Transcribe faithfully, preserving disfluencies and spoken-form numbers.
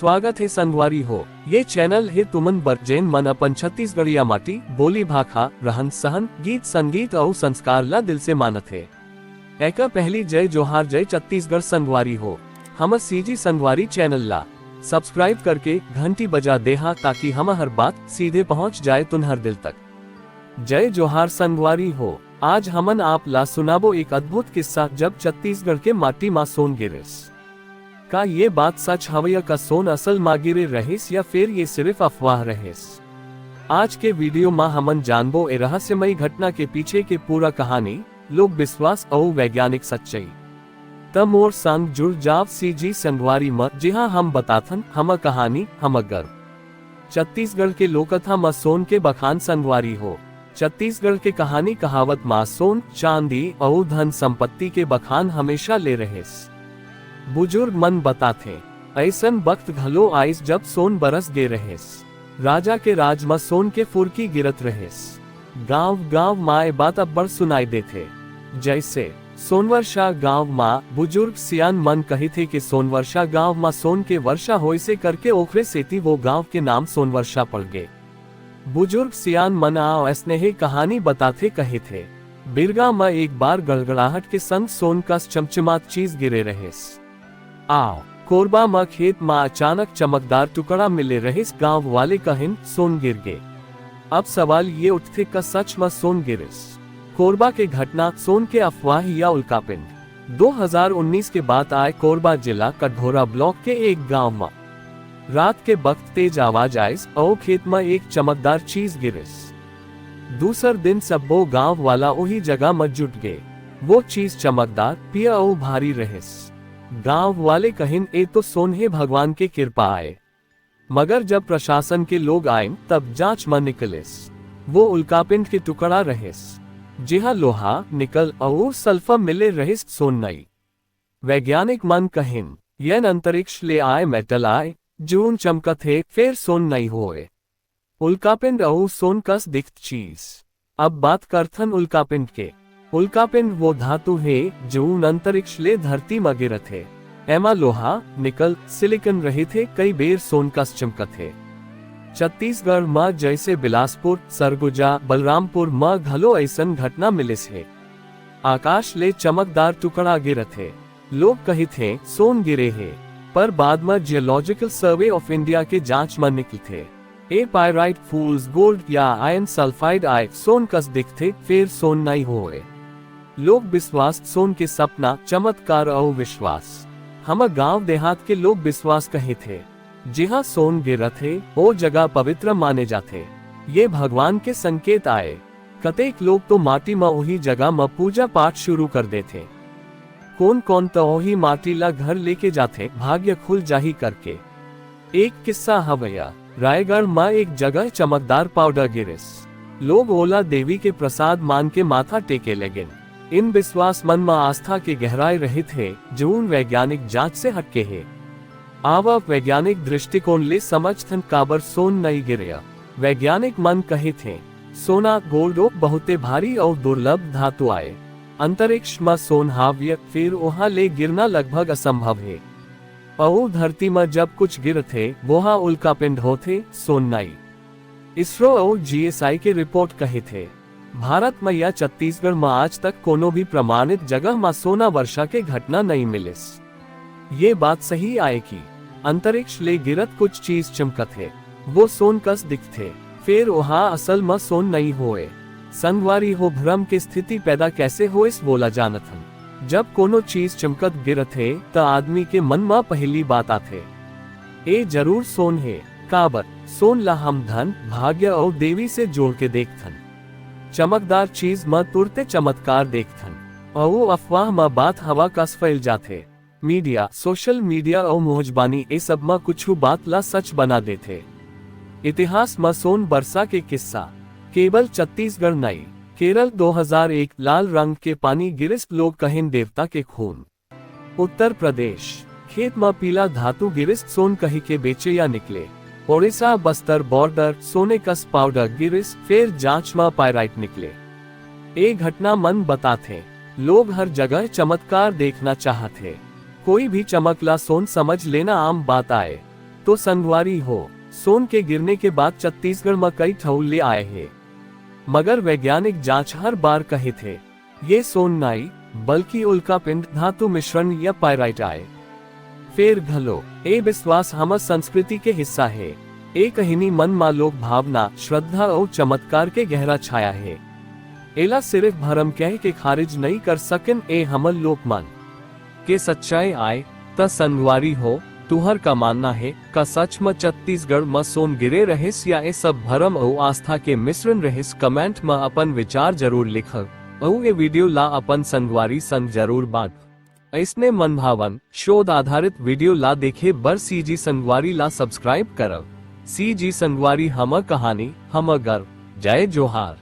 स्वागत हे संगवारी हो, ये चैनल हे तुमन बर जेन मन अपन छत्तीसगढ़िया माटी, बोली भाखा, रहन सहन, गीत संगीत अउ संस्कार ला दिल से मानत हे। एकर पहली जय जोहार जय छत्तीसगढ़ संगवारी हो। हमर सीजी संगवारी चैनल ला सब्सक्राइब करके घंटी बजा देहा, ताकि हमर हर बात सीधे पहुंच जाए तुन्हर दिल तक। जय जोहार संगवारी हो। आज हमन आप ला सुनाबो एक अद्भुत किस्सा, जब छत्तीसगढ़ के माटी मा सोन गिरिस। का ये बात सच हवय? का सोन असल मा गिरे रहिस या फिर ये सिर्फ अफवाह रहिस? आज के वीडियो मा हमन जानबो ए रहस्यमयी घटना के पीछे के पूरा कहानी, लोक विश्वास अउ वैज्ञानिक सच्चाई। त मोर संग जुड़ जाव सीजी संगवारी म, जिहां हम बताथन हमर कहानी, हमर गर्व। छत्तीसगढ़ के लोककथा म सोन के बखान संगवारी हो। छत्तीसगढ़ के कहानी कहावत म सोन, चांदी अउ धन संपत्ति के बखान हमेशा ले रहिस। बुजुर्ग मन बताथे, अइसन बख्त घलो आइस जब सोन बरस गे रहिस। राजा के राज म सोन के फुरकी गिरत रहिस। गांव-गांव म ए बात अब्बड़ सुनाई देथे। जइसे, सोनवर्षा गांव म बुजुर्ग सियान मन कहिथे कि सोनवर्षा गांव म सोन के वर्षा होइसे करके ओखरे सेती वो गांव के नाम सोनवर्षा पड़ गे। बुजुर्ग सियान मन आ अइसने कहानी बताथे कहिथे। बिरगा म एक बार गड़गड़ाहट के संग सोन कस चमचमात चीज गिरे रहिस। आव, कोरबा म खेत म अचानक चमकदार टुकड़ा मिले रहिस, गांव वाले कहिन, "सोन गिर गे।" अब सवाल ये उठथे, का सच म सोन गिरिस? कोरबा के घटना, सोन के अफवाह या उल्कापिंड? दो हज़ार उन्नीस के बात आय, कोरबा जिला कटघोरा ब्लॉक के एक गांव म रात के बख्त तेज आवाज आइस अउ खेत म एक चमकदार चीज गिरिस। दूसर दिन सब्बो गांव वाला ओही जगह म जुट गे। वो चीज चमकदार, पिया अउ भारी रहिस। गांव वाले कहिन, "ए तो सोन हे, भगवान के किरपा आय।" मगर जब प्रशासन के लोग आइन, तब जांच म निकलिस, वो उल्कापिंड के टुकड़ा रहिस, जिहां लोहा, निकल अउ सल्फर मिले रहिस, सोन नइ। वैज्ञानिक मन कहिन, "येन अंतरिक्ष ले आय मेटल आय, जऊन चमकत हे, फेर सोन नइ होय।" उल्कापिंड अउ सोन कस दिखत चीज। अब बात करथन उल्कापिंड के। उल्कापिंड वो धातु हे, जऊन अंतरिक्ष ले धरती म गिरत हे। एमा लोहा, निकल, सिलिकन रहिथे, कई बेर सोन कस चमकत हे। छत्तीसगढ़ म जइसे बिलासपुर, सरगुजा, बलरामपुर म घलो अइसन घटना मिलिस हे। आकाश ले चमकदार टुकड़ा गिरत हे। लोग कहिथे, "सोन गिरे हे," पर बाद म जियोलॉजिकल सर्वे ऑफ इंडिया के जांच म निकलथे, ए पायराइट, फूल्स गोल्ड या आयरन सल्फाइड आय, सोन कस दिखथे, फेर सोन नइ होय। लोक विश्वास, सोन के सपना, चमत्कार अउ विश्वास। हमर गांव देहात के लोक विश्वास कहिथे, जिहां सोन गिरत हे, ओ जगह पवित्र माने जाथे। ये भगवान के संकेत आय। कतेक लोग तो माटी म ओही जगह म पूजा पाठ शुरू कर देथे। कोन-कोन त ओही माटी ला घर लेके जाथे, भाग्य खुल जाही करके। एक किस्सा हवय, रायगढ़ म एक जगह चमकदार पाउडर गिरिस। लोग ओला देवी के प्रसाद मान के माथा टेके लगिन। इन विश्वास मन म आस्था के गहराई रहित हे, जऊन वैज्ञानिक जांच से हटके हे। आवा वैज्ञानिक दृष्टिकोण ले समझथन काबर सोन नइ गिरय। वैज्ञानिक मन कहिथे, सोना, गोल्ड, ओ बहुते भारी अउ दुर्लभ धातु आय। अंतरिक्ष म सोन हावय, फेर ओहा ले गिरना लगभग असंभव हे। अउ धरती म जब कुछ गिरथे, वोहा उल्कापिंड होथे, सोन नइ। इसरो अउ जीएसआई के रिपोर्ट कहिथे, भारत म या छत्तीसगढ़ म आज तक कोनो भी प्रमाणित जगह म सोना वर्षा के घटना नइ मिलिस। ये बात सही आय कि अंतरिक्ष ले गिरत कुछ चीज चमकत हे, वो सोन कस दिखथे, फेर ओहा असल म सोन नइ होय। संगवारी हो, भ्रम के स्थिति पैदा कैसे होइस, वोला जानत हन। जब कोनो चीज चमकत गिरत हे, त आदमी के मन म पहिली बात आथे, "ए जरूर सोन हे।" काबर? सोन ला हम धन, भाग्य अउ देवी से जोड़ के देखथन। चमकदार चीज म तुरते चमत्कार देखथन, अउ अफवाह म बात हवा कस फैल जाथे। मीडिया, सोशल मीडिया अउ मोहजबानी, ए सब म कुछु बात ला सच बना देथे। इतिहास म सोन बरसा के किस्सा। केवल छत्तीसगढ़ नइ, केरल दो हज़ार एक, लाल रंग के पानी गिरिस, लोग कहेन देवता के खून। उत्तर प्रदेश, खेत म पीला धातु गिरिस, सोन कहिके बेचे या निकले। ओडिशा बस्तर बॉर्डर, सोने कस पाउडर गिरिस, फेर जांच म पायराइट निकले। ए घटना मन बताथे, लोग हर जगह चमत्कार देखना चाहत हे। कोई भी चमक ला सोन समझ लेना आम बात आय। तो संगवारी हो, सोन के गिरने के बाद छत्तीसगढ़ म कई ठउर ले आए हे, मगर वैज्ञानिक जांच हर बार कहिथे, ये सोन नाई, बल्कि उल्कापिंड, धातु मिश्रण या पाइराइट आय। फेर घलो, ए विश्वास हमर संस्कृति के हिस्सा हे। ए कहिनी मन म लोक भावना, श्रद्धा अउ चमत्कार के गहरा छाया हे। एला सिरिफ भरम कह के खारिज नइ कर सकेन, ए हमर लोक मन के सच्चाई आय। त संगवारी हो, तुहर का मानना हे? का सच म छत्तीसगढ़ म सोन गिरे रहिस या ए सब भरम अउ आस्था के मिश्रण रहिस? कमेंट म अपन विचार जरूर लिखव अउ ए वीडियो ला अपन संगवारी संग जरूर बांट। अइसने मनभावन, शोध आधारित वीडियो ला देखे बर सीजी संगवारी ला सब्सक्राइब करव। सीजी संगवारी, हमर कहानी, हमर गर्व। जय जोहार।